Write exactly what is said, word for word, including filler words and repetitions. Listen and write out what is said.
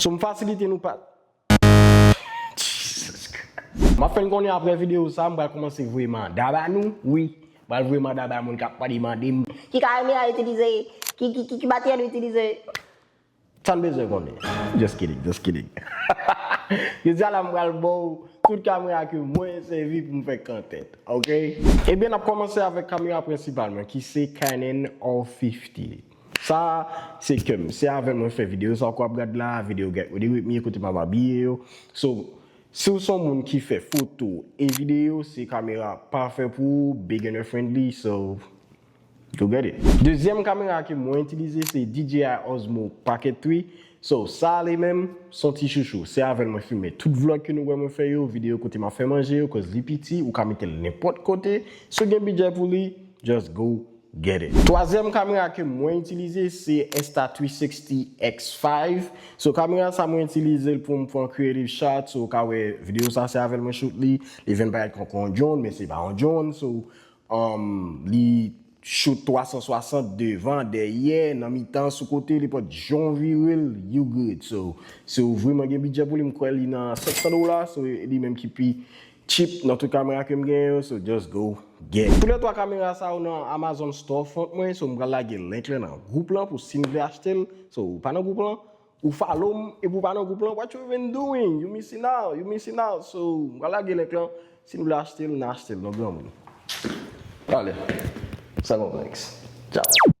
So m fasilite nou pa. Jesus Christ. M ap fè n konnen apre videyo sa, m pral kòmanse voye manda ba nou. Wi, m pral voye manda ba moun k ap mande mande m. Ki kamera itilize? Ki, ki, ki, ki bateri nou itilize? Sa n bezwen konnen. Just kidding, just kidding. Jodi a la m pral ba w tout kamera ke mwen sèvi pou m fè kontent, ok? Ebyen, n ap kòmanse avèk kamera prensipal mwen ki se Canon R fifty. Sa se ke m, se avè l mwen fè videyo sa w ap gad la, videyo Get Ready With Me, kote m ap abiye yo. So, si w se yon moun ki fè foto e videyo, se kamera pafè pou ou, beginner friendly, so go get it. Dezyèm kamera ke mwen itilize se D J I Osmo Pocket three. So, sa li menm, se yon ti chouchou. Se avè l mwen filme tout vlog ke nou wè mwen fè yo, videyo kote m ap fè manje yo, cause li piti, ou ka mete l nenpòt kote. Si w gen bidjè pou li, just go get it. Twazyèm kamera ke mwen itilize se Insta three sixty X five. So, kamera sa mwen itilize l pou m pran creative shot. So, ou ka wè videyo sa se avè l mwen shoot li. Li vin parèt kon, kon yon drone, men se pa yon drone. So, um, li shoot twa san swasant devan, dèyè, nan mitan, sou kote, nenpòt jan w vire l, you good. So, si w vrèman gen bidjè pou li, m kwè li nan senk san dola, so, li menm ki pi cheap nan tout kamera ke m genyen yo, so just go get. Toulètwa kamera sa yo nan Amazon storefront mwen, so m pral lage link lan nan gwoup lan pou si n vle achte l. So, ou pa nan gwoup lan, ou follow m, epi ou pa nan gwoup lan, what you even doing? You missing out, you missing out. So, m pral lage link lan, si n vle achte l, n a achte l, non granmoun. Ale, sa gon thanks. Ciao.